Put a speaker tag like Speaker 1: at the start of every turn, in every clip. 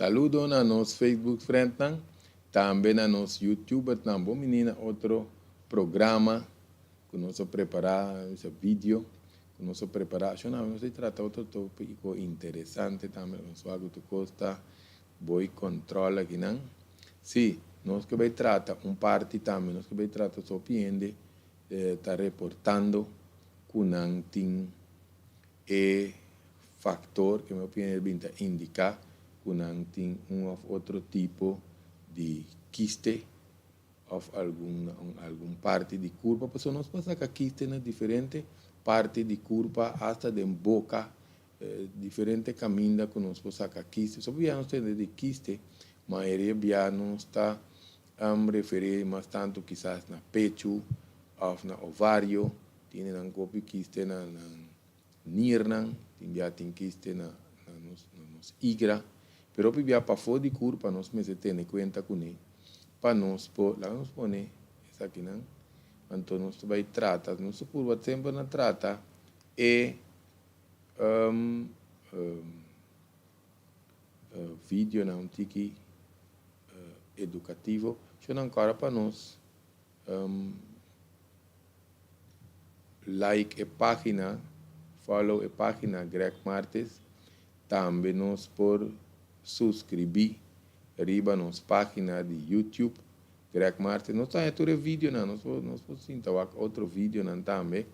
Speaker 1: Saludo na nos Facebook friendnan, tambe na nos YouTubernan. Bon bini na otro programa ku nos a prepará, e video ku nos a prepará. Shon, nos a trata otro tópiko interesante tambe, nos wak ku kosta bou kontrol akinan. Sí, nos ke bai trata un parti tambe, nos ke bai trata hopi hende ta reportando ku nan tin e faktor ku mi opinion ta indiká ku nan tin un òf otro tipo di kiste òf algun parti di kurpa. Pasobra nos por saka kiste na diferente parti di kurpa, asta den boka, diferente kaminda ku nos por saka kiste. So bia nos tende di kiste, mayoria bia nos ta referí mas tantu kisas na pechu òf na ovario, tin nan kopi kiste na nirnan, tin bia tin kiste na nos igra, pero bia pafó di kurpa nos mester tene kuenta kuné, pa nos por, laga nos pone esakinan, anto nos bai trata, nos purba semper na trata e videonan un tiki edukativo, shon ankora pa nos like e página, follow e página Greg Martes, tambe nos por suskribí riba nos página di YouTube Greg Martes. Nos tin tur videonan, nos por sinta otro videonan tambe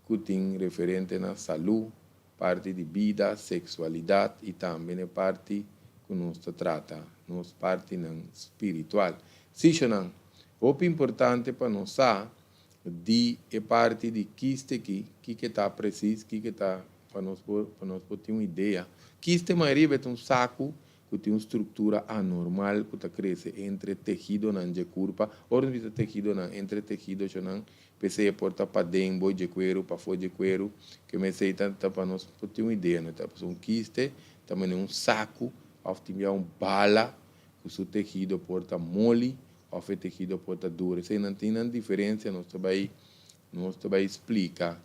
Speaker 1: ku tin referente na salú, parti di bida, seksualidat i tambe na parti ku nos ta trata, nos partinan spiritual. Sí, shonnan, hopi importante pa nos sa di e parti di kiste aki, ku ta presis, ku ta pa nos por tin un idea. Kiste mayoria ta un saku ku tin un struktura anormal ku ta krese entre tehidonan di kurpa, ora nos tehidonan entre tehidonan, p'esei por ta paden bou di kueru, pafó di kueru, ku esei ta pa nos tin un idea, no? Ta un kiste, tambe un saku, òf tin un bala, ku su tehido por ta moli, òf e tehido por ta duru. Esei no tin un diferensia, nos ta bai splika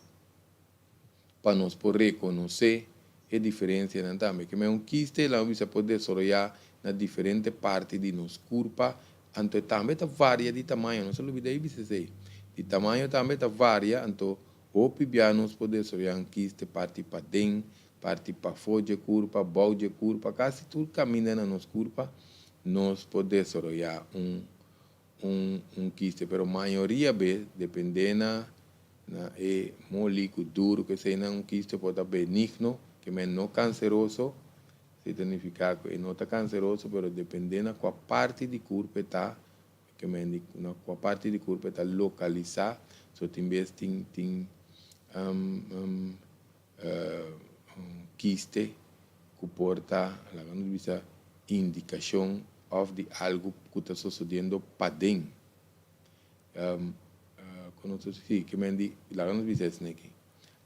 Speaker 1: pa nos por rekonosé e diferensianan tambe. Ku un kiste, e la por desaroyá na diferente parti di nos kurpa, anto tambe ta varia di tamaño, no lubidá esei. Di tamaño tambe ta varia, anto hopi bia nos por desaroyá un kiste parti paden, parti pafó di kurpa, bou di kurpa, kasi tur kaminda na nos kurpa, nos por desaroyá un kiste, pero mayoria bes, dependé na e moli ku duru ku esei, un kiste por ta benigno, ke men no kanseroso, esei ta nifiká ku no ta kanseroso, pero dependé na kua parti di kurpa ta, ke men na kua parti di kurpa ta lokalisá, so tin bes tin un kiste ku por ta, laga nos bisa, indikashon òf di algu ku ta susediendo paden. Sí, ke men di, laga nos bisa esaki.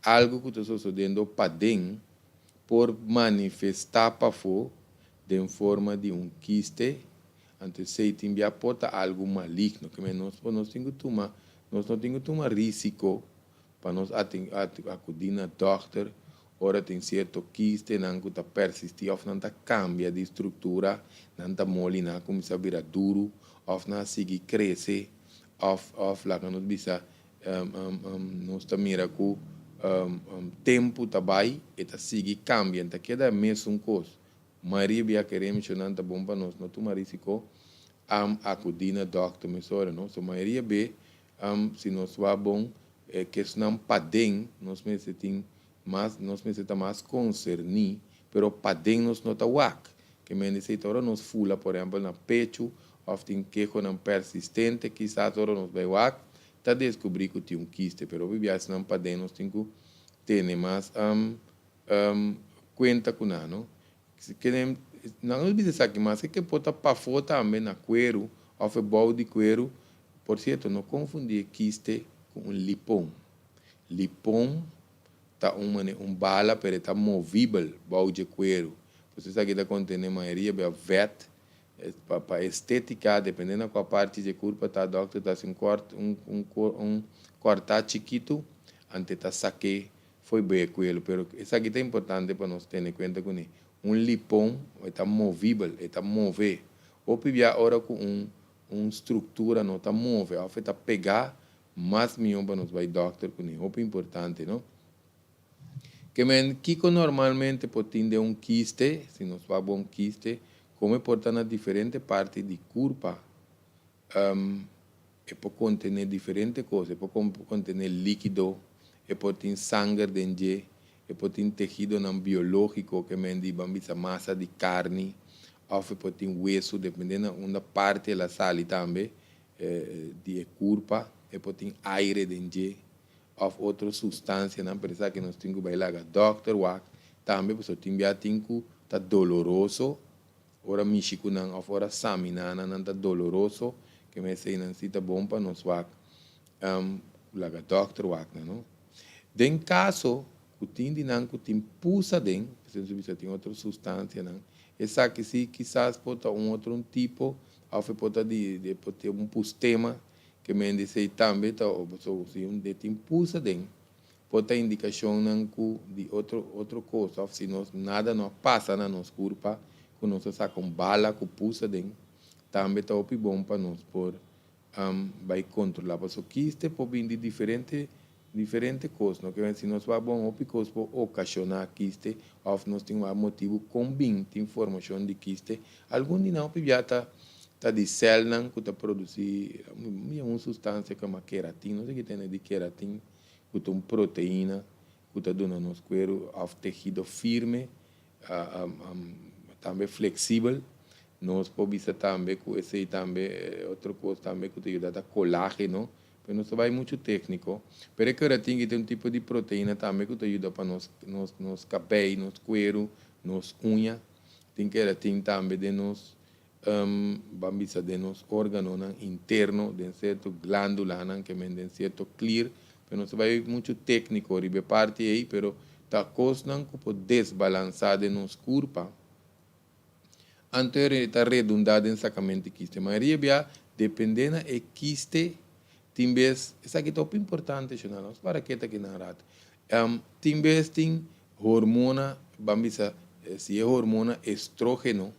Speaker 1: Algu ku ta susediendo paden por manifestá pafó den forma di un kiste, anto esei tin bia por ta algu maligno, ke men nos no tin ku tuma rísiko pa nos akudí na dòkter ora tin sierto kistenan ku ta persistí òf nan ta kambia di struktura, nan ta moli, nan kuminsá bira duru, òf nan sigui krese, òf laga nos bisa, nos ta mira ku tempu ta bai e ta sigui kambia, ta keda mesun kos. Mayoria bia kere menshoná ta bon pa nos no tuma rísiko akudí na dòkter mesora, no? So mayoria be, si nos wak bon, kesnan paden, nos mester tin mas, nos mester ta mas konserní, pero paden nos no ta wak. Ke men esei ora nos fula, por ehèmpel, na pechu, òf tin kehonan persistente, kisas ora nos bai wak, ta deskubrí ku tin un kiste, pero bianan paden nos tin ku tene mas kuenta ku nan, no? Ke nan no bisa esaki, mas ke por ta pafó tambe na kueru, òf bou di kueru. Por sierto, no konfundí kiste ku un lipom. Lipom ta un bala, pero ta movibel bou di kueru. Pues esaki ta kontené mayoria bia vèt, pa estétika, dependiendo kua parti di kurpa ta, dòkter ta hasi un kòrtá chikitu, anto ta sak'é fo'i bou kueru. Pero esaki ta importante pa nos tene kuenta kuné. Un lipom e ta movibel, e ta move. Hopi bia ora ku un struktura no ta move òf e ta pegá, mas mihó pa nos bai dòkter kuné. Hopi importante, no? Ke men kiko normalmente por tin den un kiste, si nos wak bo un kiste, komo e por ta na diferente parti di kurpa, e por kontené diferente kos, e por kontené líkido, e por tin sanger den dje, e por tin tehidonan biológiko, ke men di ban bisa masa di karni, òf e por tin wesu, dependé na unda parti el a sali tambe di e kurpa, e por tin aire den dje, òf otro sustansianan, pero esaki nos tin ku bai laga dòkter wak tambe, pasobra tin bia tin ku ta doloroso ora mishi ku nan òf ora saminá nan, nan ta doloroso, ke mester nan si ta bon pa nos wak laga dòkter wak nan, no. Den kaso ku tin di nan ku tin pus aden, pasobra nos a bisa tin otro sustansianan, esaki si kisas por ta un otro un tipo òf e por ta di e por tin un pustema. Ke men di esei tambe ta so si un de tin pus aden por ta indikashonnan ku di otro otro kos òf si nos nada no a pasa na nos kurpa ku nos a saka un bala ku pus aden tambe ta hopi bon pa nos por bai kontrolá paso kiste por bin di diferente diferente kos no ke men si nos wak bon hopi kos por okashoná kiste òf nos tin wak motibu kon bin tin formashon di kiste algun di nan hopi bia ta ta di sèlnan ku ta produsí un sustansia ku yama keratin no sé ki tene di keratin ku ta un proteina ku ta duna nos kueru òf tehido firme tambe fleksibel nos por bisa tambe ku esei tambe otro kos tambe ku ta yuda ta kolágeno Pero nos ta bai muchu tékniko. Pero e keratin ki ta un tipo di proteina tambe ku ta yuda pa nos nos nos kabei, nos kueru, nos uña. Tin keratin tambe den nos ban bisa den nos órganonan interno, den sierto glándulanan ke men den sierto klier. Pero nos ta bai muchu tékniko riba e parti ei, pero ta kosnan ku por desbalansá den nos kurpa. Anto e ta redundá den sakamento di kiste. Mayoria bia dependé na e kiste tin bes, esaki ta hopi importante shonal, nos para keta aki nan rat. Tin bes tin hormona, ban bisa si e hormona estrógeno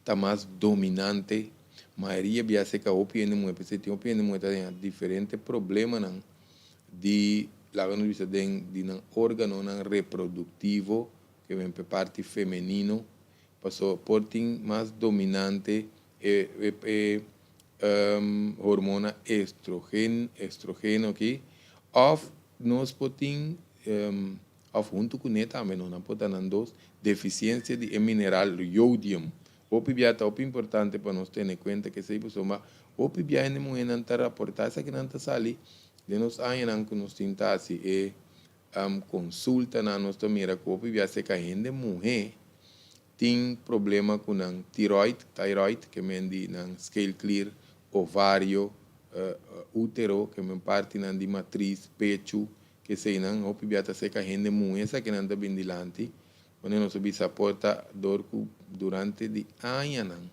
Speaker 1: ta mas dominante, mayoria bia seka hopi hende muhé, p'esei tin hopi hende muhé ta haña diferente problemanan di, laga nos bisa den di nan órganonan reproduktivo ke ven p'e parti femenino, paso por tin mas dominante e e hormona estrogen estrogeno aki, òf nos por tin òf huntu kuné tambe no nan por ta nan dos defisiensia di e mineral yodium. Hopi bia ta hopi importante pa nos tene kuenta ku esei pasobra hopi bia hende muhénan ta raportá esakinan ta sali den nos añanan ku nos tin ta hasi e Konsultanan nos ta mira ku hopi bia seka hende muhé tin problema ku nan tiroid, thyroid, ke men di nan skeelklier, ovario, utero, ke men partinan di matris, pechu, keseinan hopi bia ta seka hende muhé esakinan ta bin dilanti. Wanneer nos a bisa por ta dor ku durante di añanan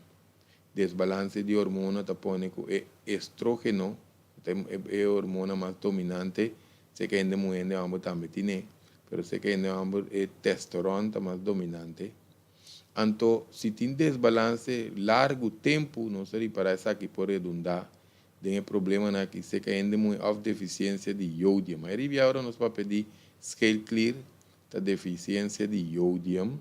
Speaker 1: desbalanse di hormona ta pone ku e estrogeno, ku ta e hormona mas dominante, Sé ke hende muhé hende hòmber tambe tine, pero sé ke hende hòmber e testoron ta mas dominante. Anto si tin desbalanse largu tempu nos ta ripará esaki por redundá den e problemanan aki, sé ke hende muhé òf defisiensia di yodium. Ai riba ora nos papia di schildklier ta defisiensia di yodium.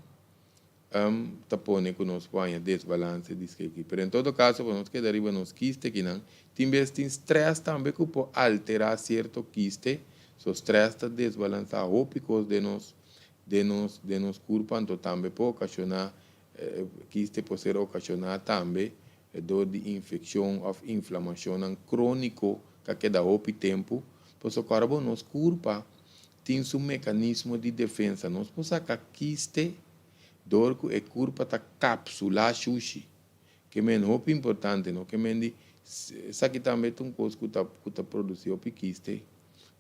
Speaker 1: Ta pone ku nos por haña desbalanse di skeki. Pero en todo kaso pa nos keda riba nos kiste kinan, tin bes tin strès tambe ku por alterá sierto kiste. So strès ta desbalansá hopi kos den nos den nos den nos kurpa anto tambe por okashoná kiste por ser okashoná tambe dor di infekshon òf inflamashonnan króniko ku a keda hopi tempu. Pasobra kòrda bo nos kurpa tin su mekanismo di defensa. Nos por saka kiste dor ku e kurpa ta kapsulá shushi. Ke men hopi importante, no? Ke men di esaki tambe ta un kos ku ta ku ta produsí hopi kiste,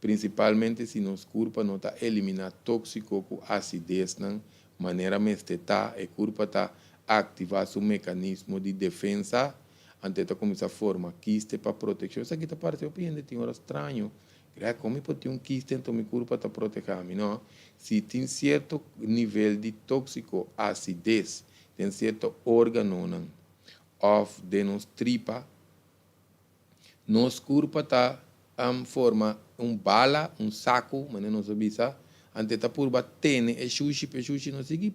Speaker 1: prinsipalmente si nos kurpa no ta eliminá tóksiko ku asidesnan manera mester ta, e kurpa ta aktivá su mekanismo di defensa, anto e ta kuminsá forma kiste pa protekshon. Esaki ta parse hopi hende tin ora straño. Greg, kon mi por tin un kiste anto mi kurpa ta protehá mi? No. Si tin sierto nivel di tóksiko, asides, den sierto órganonan òf den nos tripa, nos kurpa ta forma un bala, un saku, manera nos a bisa, anto e ta purba tene e shushi pa e shushi no sigui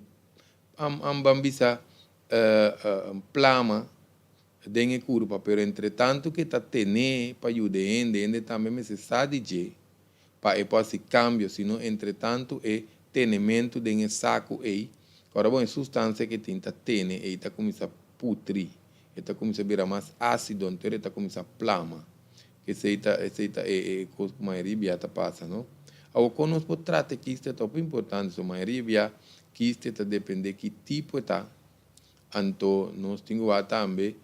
Speaker 1: ban bisa plama den e kurpa, pero entretantu ku e ta ten'é pa yuda e hende, hende tambe mester sa di dje pa e por hasi kambio, sino entretantu e tenementu den e saku ei, ora bon e sustansia ku e tin ta tene ei ta kuminsá putri, e ta kuminsá bira mas ásido, anto e ta kuminsá plama. Esei ta esei ta e e kos ku mayoria bia ta pasa, no? Awor kon nos por trata e kiste ta hopi importante, so mayoria bia kiste ta depende ki tipo e ta. Anto nos tin ku wak tambe,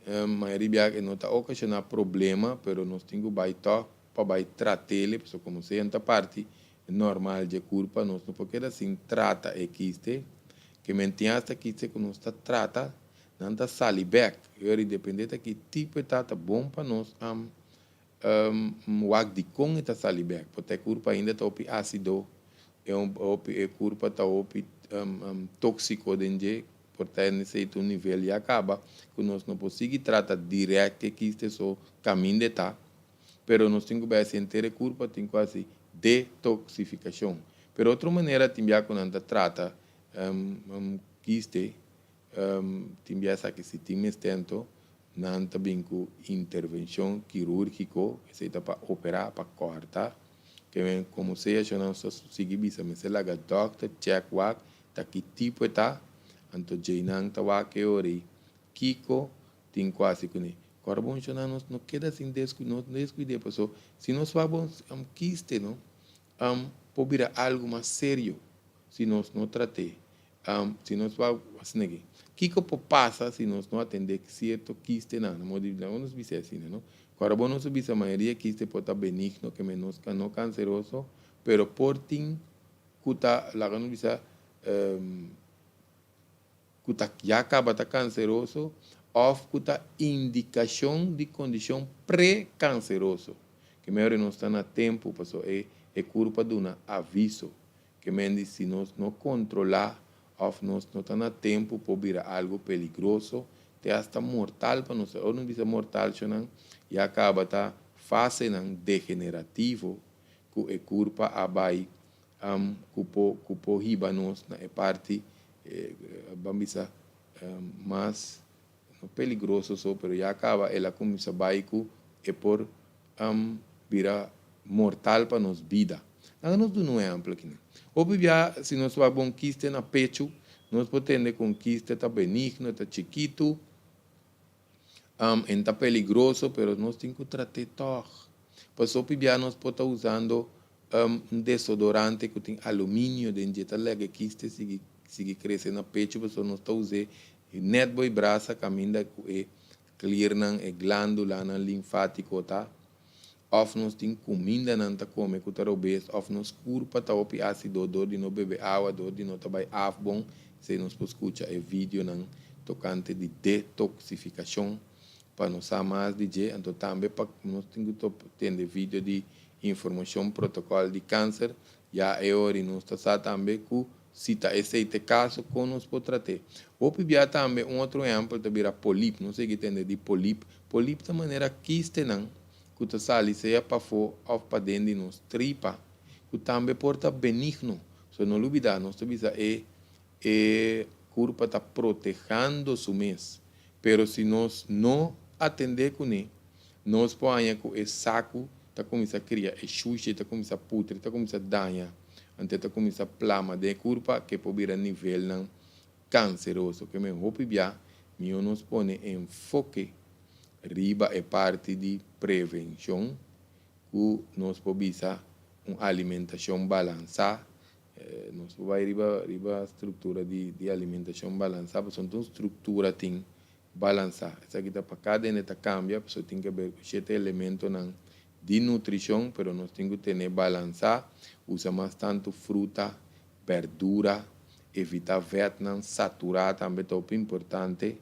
Speaker 1: mayoria biaha e no ta okashoná problema, pero nos tin ku bai tòg pa bai trat'el, pasobra komo sea ta parti normal dje kurpa, nos no por keda sin trata e kiste. Ke men tin asta kiste ku nos ta trata, nan ta sali bèk. E ora dependé ta ki tipo e ta, ta bon pa nos wak dikon e ta sali bèk. Por ta e kurpa ainda ta hopi ásido, e hopi e kurpa ta hopi tóksiko den dje, por ta esei ta un nivel ya kaba ku nos no por sigui trata dirèkt e kiste so kaminda e ta, pero nos tin ku bai hasi henter e kurpa tin ku hasi detoksifikashon. Pero otro manera tin bia ku nan ta trata kiste, tin bia esaki si tin mester anto nan ta bin ku intervenshon kirúrgiko, esei ta pa operá, pa kòrta. Ke men komo sea sho nan sa sigui bisa mester laga dòkter chèk wak ta ki tipo e ta, anto djei nan ta wak e ora ei kiko tin ku hasi kuné. Kòrda bon sho nan nos no keda sin desku no deskuid'é paso si nos wak bon kiste no por bira algu mas serio si nos no trat'é. Si nos wak asina aki kiko por pasa si nos no atendé sierto kistenan na modo di laga nos bisa asina no. Kòrda bon nos a bisa mayoria kiste por ta benigno ke menos no kanseroso pero por tin ku ta laga nos bisa ku ta ya kaba ta kanseroso òf ku ta indikashon di kondishon prekanseroso. Ke mehor nos ta na tempu pasobra e e kurpa duna aviso. Ke men di si nos no kontrolá òf nos no ta na tempu por bira algu peligroso te asta mortal pa nos. Ora nos bisa mortal shonnan ya kaba ta fasenan degenerativo ku e kurpa a bai ku por ku por hiba nos na e parti ban bisa mas no peligroso so pero ya kaba el a kuminsá bai ku e por bira mortal pa nos bida. Laga nos duna un ehèmpel aki nan. Hopi bia si nos wak bon kiste na pechu, nos por tende ku un kiste ta benigno, ta chikitu, en ta peligroso, pero nos tin ku trat'é tòg. Pasobra hopi bia nos por ta usando un desodorante ku tin aluminio den dje, ta laga e kiste sigui sigui krese na pechu pasobra nos ta us'é nèt bo e brasa kaminda ku e Kliernan, e glándulanan linfátiko ta, òf nos tin kumindanan ta kome ku ta robes, òf nos kurpa ta hopi ásido dor di no bebe awa, dor di no ta bai af bon, esei nos por skucha e videonan tokante di detoksifikashon pa nos sa mas di dje, anto tambe pa nos tin ku tende video di informashon protokòl di kanser, ya e ora nos ta sa tambe ku Si ta esei ta e kaso, kon nos por trat'é? Hopi bia tambe un otro ehèmpel ta bira polip. Nos sigui tende di polip. Polip ta manera kistenan ku ta sali sea pafó òf paden di nos tripa, ku tambe por ta benigno. So no lubidá, nos ta bisa e e kurpa ta protehando su mes. Pero si nos no atendé kuné, nos por haña ku e saku ta kuminsá kria e shushi, ta kuminsá putri, ta kuminsá daña. Anto e ta kuminsá plama den e kurpa ke por bira nivelnan kanseroso. Ke men hopi bia mihó nos pone enfoke riba e parti di prevenshon ku nos por bisa un alimentashon balansá. Nos por bai riba riba struktura di di alimentashon balansá pasobra un struktura tin balansá. Esaki ta pa kada hende ta kambia pasobra tin ke ber ku shete elementonan di nutrishon, pero nos tin ku tene balansá, usa mas tantu fruta, bèrdura, evitá vètnan saturá tambe ta hopi importante.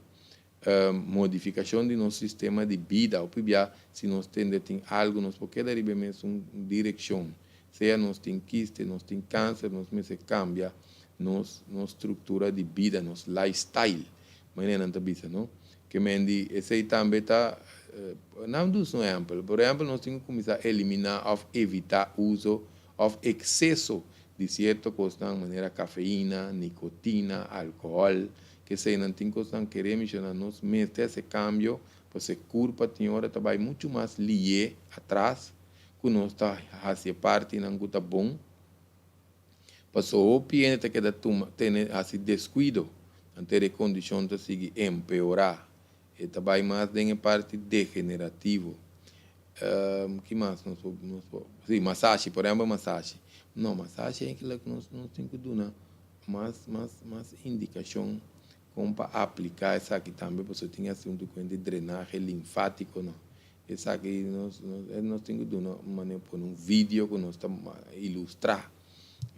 Speaker 1: Modifikashon di nos sistema di bida. Hopi bia si nos tende tin algu nos por keda riba e mesun direkshon. Sea nos tin kiste, nos tin kanser, nos mester kambia nos nos struktura di bida, nos lifestyle, manera nan ta bisa, no? Ke men di esei tambe ta, nan dus un ehèmpel. Por ehèmpel nos tin ku kuminsá eliminá òf evitá uso òf ekseso di sierto kosnan manera kafeina, nikotina, alkohòl, Keseinan tin kosnan kere mishona nos mester hasi kambio pasobra e kurpa tin ora ta bai muchu mas lié atras ku nos ta hasi e partinan ku ta bon. Pasobra hopi hende ta keda tuma tene hasi deskuido anto e kondishon ta sigui empeorá. E ta bai mas den e parti degenerativo. Ki mas nos por nos por si masashi por ehempel masashi. No masashi eigenlijk nos nos tin ku duna mas mas mas indikashon kon pa apliká esaki tambe pasobra tin asuntu ku hende drenahe linfátiko no. Esaki nos nos nos tin ku duna un manera pone un video ku nos ta ilustrá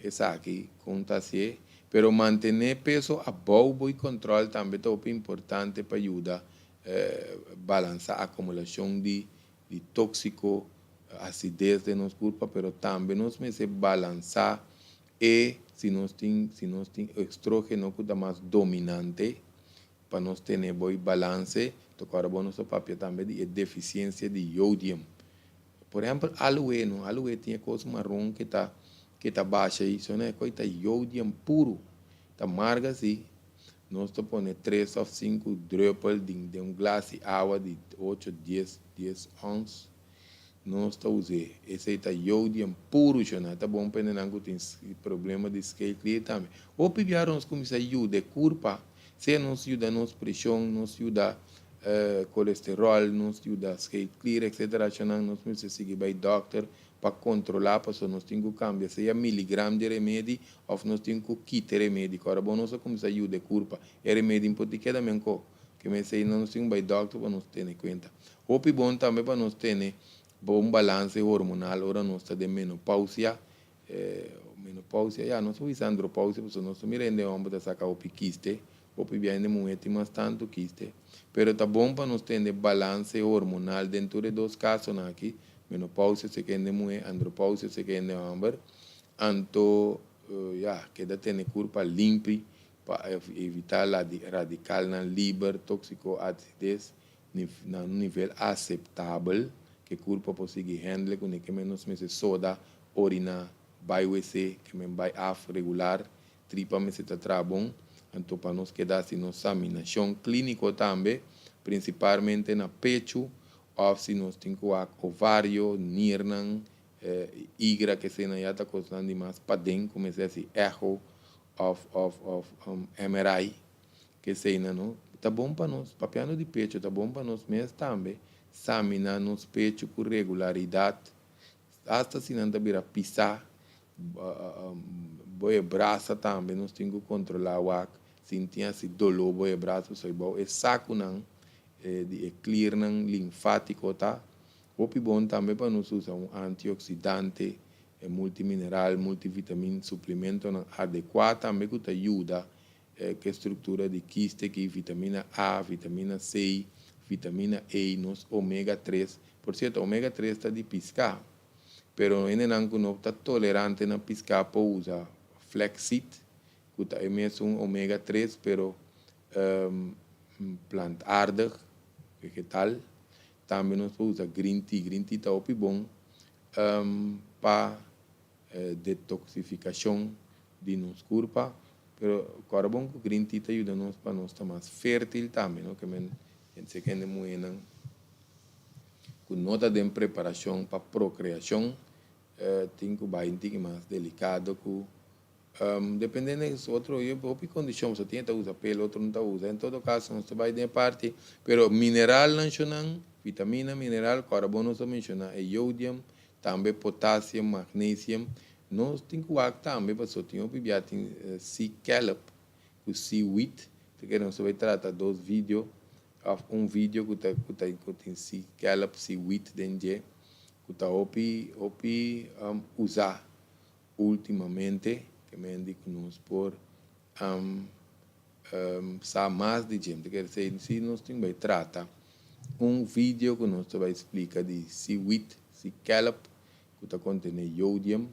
Speaker 1: esaki kon ta hasié. Pero mantené peso abou bo i kòntròl tambe ta hopi importante pa yuda balansa akumulashon di di tóksiko, asides den nos kurpa, pero tambe nos mester balansa e si nos tin si nos tin estrógeno ku ta mas dominante pa nos tene bo e balanse, tokora bo nos ta papia tambe di e defisiensia di yodium. Por ehèmpel aloe no, aloe tin e kos maron ke ta ke ta basha ei, so nan e kos ta yodium puru, ta marga si. Nos ta pone tres of sinku drùpel den den un glas di awa di ocho, dies, dies ons. Nos ta us'é. Esei ta yodium puru shona. Ta bon pa hendenan ku tin problema di skeelklier tambe. Hopi biaha nos kuminsá yuda e kurpa, sea nos yuda nos preshon, nos yuda kolesteròl, nos yuda skeelklier etsetera shona nos mester sigui bai dòkter pa kontrolá pasobra nos tin ku kambia sea miligram di remedi òf nos tin ku kita e remedi. Ku ora bo nos a kuminsá yuda e kurpa, e remedi por tin keda menkó. Ke mester ei nos tin ku bai dòkter pa nos tene kuenta. Hopi bon tambe pa nos tene bon balanse hormonal ora nos ta den menopausia. Menopausia, ya, nos por bisa andropausia pasobra nos ta mira hende hòmber ta saka hopi kiste, hopi bia hende muhé tin mas tantu kiste. Pero ta bon pa nos tene balanse hormonal den tur e dos kasonan aki, menopausia si ke hende muhé, andropausia si ke hende hòmber. Anto, ya, keda tene kurpa limpi pa evitá radikalnan liber, tóksiko, asides, na un nivel aseptabel ku e kurpa por sigui handle kuné ke men nos mester soda, oriná, bai wc, ke men bai af regular, tripa mester ta traha bon, anto pa nos keda hasi nos saminashon klíniko tambe, prinsiparmente na pechu òf si nos tin ku wak ovario, nirnan, igra keseinan ya ta kosnan di mas paden ku mester hasi echo òf òf òf MRI. Keseinan no ta bon pa nos. Papiando di pecho, ta bon pa nos mes tambe saminá nos pecho ku regularidat, asta si nan ta bira pisá. Bo e brasa tambe nos tin ku kontrolá wak si tin hasi doló bo e brasa pasobra bou e sakunan di e klirnan linfátiko ta hopi bon tambe pa nos usa un antioksidante, multimineral, multivitamin, suplimentonan adekuá tambe ku ta yuda Ke struktura di kiste ki vitamina A, vitamina C, vitamina E i nos omega tres. Por sierto, omega tres ta di piská, pero hendenan ku no ta tolerante na piská por usa flaxseed, ku ta e mesun omega tres pero plantaardig, vegetal. Tambe nos por usa green tea. Green tea ta hopi bon pa detoksifikashon di nos kurpa. Pero kòrda bon ku green tea ta yuda nos pa nos ta mas fértil tambe, no? Ke men hende hende muhénan ku no ta den preparashon pa prokreashon tin ku bai un tiki mas delikado ku depende di otro hopi kondishon, pasobra tin e ta usa pel otro no ta usa. En todo kaso nos ta bai den e parti, pero mineralnan shonnan, vitamina, mineral, kòrda bon nos a menshoná e yodium, Tambe potassium, magnesium. Nos tin ku wak tambe pasobra tin hopi bia tin sea kelp ku sea wheat. Ta kere nos ta bai trata dos video of un video ku ta ku ta ku tin sea kelp, sea wheat den dje ku ta hopi hopi usa ultimamente. Ke men di ku nos por. Sa mas di dje. Mi ta kere esei si nos tin bai trata un video ku nos ta bai splika di seaweed, sea kelp, ku ta kontene yodium,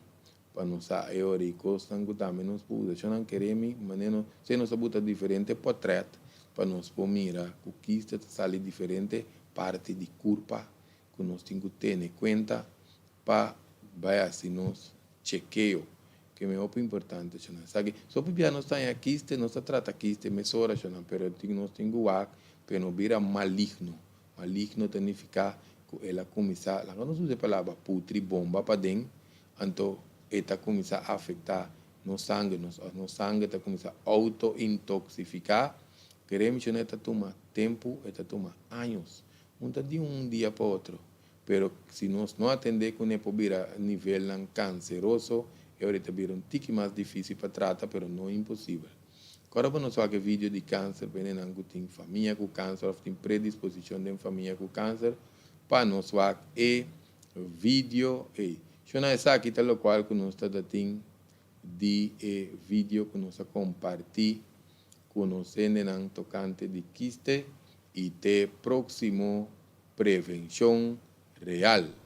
Speaker 1: pa nos sa e ora i kosnan ku tambe nos por usa. Shonnan kere mi manera nos, esei nos a buta diferente potret pa nos por mira ku kista ta sali diferente parti di kurpa ku nos tin ku tene kuenta pa bai hasi nos chekeo ke mi hopi importante shonnan. Esaki so pabia nos ta haña kiste, nos ta trata kiste mesora shonnan, pero tin nos tin ku wak pa e no bira maligno. Maligno ta nifiká ku el a kuminsá, laga nos usa e palabra putri, bomba paden, anto e ta kuminsá afektá nos sanger, nos nos sanger ta kuminsá outo-intoksifiká. Kere mi shonnan e ta tuma tempu, e ta tuma años, un ta di un dia pa otro. Pero si nos no atendé kuné por bira nivelnan kanseroso, e ora e ta bira un tiki mas difísil pa trata, pero no imposibel. Kòrda pa nos wak e video di kanser pa hendenan ku tin famia ku kanser òf tin predisposishon den famia ku kanser pa nos wak e video ei. Shona esaki ta lokual ku nos ta ta tin di e video ku nos a kompartí ku nos hendenan tokante di kiste i te próksimo Prevencion real.